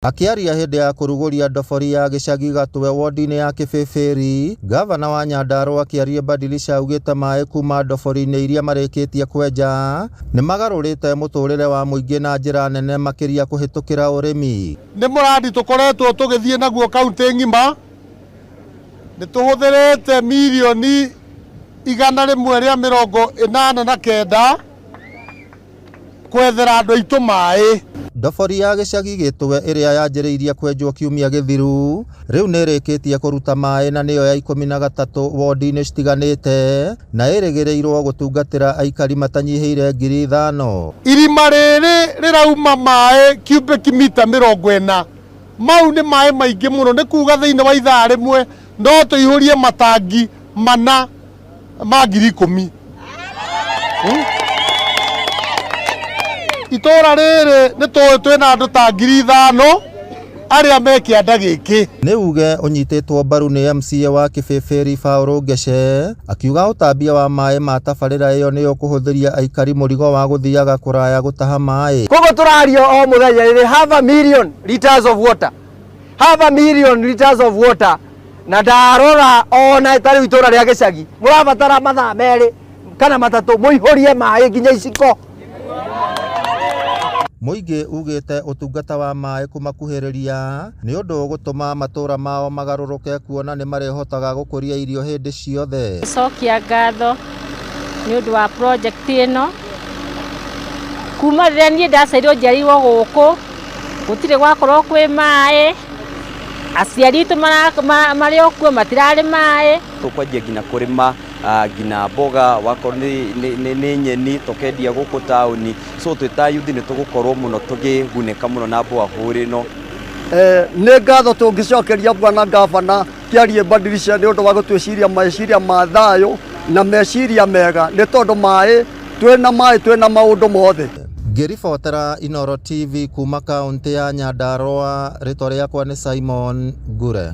Akĩaria hĩndĩ ya kũrugũria ndobori ya gĩcagi Gatwe wodi-inĩ ya Kĩbĩbĩri, ngavana wa Nyandarua Kĩarie Badilisha augĩte maĩ kuma ndobori-inĩ iria marĩkĩtie kwenja nĩ magarũrĩte mũtũrĩre wa mũingĩ na njĩra nene makĩria kũhĩtũkĩra ũrĩmi. Nĩ mũrandi tũkoretwo tũgĩthiĩ naguo kaunti ng'ima, nĩ tũhũthĩrĩte mirioni 189 kwethera andũ aitũ maĩ. Ndobori ya gĩcagi Gĩtwe ĩrĩa yanjĩrĩirie kwenjwo kiumia gĩthiru rĩu nĩ ĩrĩkĩtie kũruta maĩ na nĩyo ya 13 wodi-inĩ citiganĩte na ĩrĩgĩrĩirwo gũtungatĩra aikari matanyihĩire 5,000. Irima rĩrĩ rĩrauma maĩ cubic mita 40, mau nĩ maĩ maingĩ mũno, nĩ kuga thĩinĩ wa ithaa rĩmwe no tũihũrie matangi 4 ma 10,000. Itũra rĩrĩ nĩ tũĩ twĩna andũ ta 5,000 arĩa me kĩanda gĩkĩ. Nĩ uge ũnyitĩtwo mbaru nĩ MCA wa Kĩbĩbĩri Paul Ngece akiuga ũtambia wa maĩ ma tabarĩra ĩyo nĩ ũkũhũthĩria aikari mũrigo wa gũthiaga kũraya gũtaha maĩ. Koguo tũraria o mũthenya rĩrĩ half a million liters of water, half a million liters of water, na ndarora ona ta rĩu itũra rĩa gĩcagi mũrabatara mathaa 2 kana 3 mũihũrie maĩ nginya iciko. Mũingĩ ugĩte ũtungata wa maĩ kũmakuhĩrĩria nĩ ũndũ ũgũtũma matũra mao magarũrũke kuona nĩ marĩhotaga gũkũria irio hĩndĩ ciothe. Cokia ngatho nĩ ũndũ wa project ĩno, kuma rĩrĩa niĩ ndaciarirwo njiarirwo gũkũ gũtirĩ gwakorwo kwĩ maĩ, aciari aitũ marĩ o kuo matirarĩ maĩ. Tũkwanjia nginya kũrĩma nginya mboga, wakorwo nĩ nyeni tũkendia gũkũ taũni, so twĩ ta youth nĩ tũgũkorwo mũno tũkĩgunĩka mũno na borehole ĩno. Nĩ ngatho tũngĩcokeria bwana gavana Kĩarie Badilisha nĩ ũndũ wa gũtwĩciria meciria ma thayũ na meciria mega, nĩ tondũ maĩ twĩna maĩ twĩna maũndũ mothe. Ngĩribotera Inooro TV kuma kaũntĩ ya Nyandarua, rĩtwa rĩakwa nĩ Simon Ngure.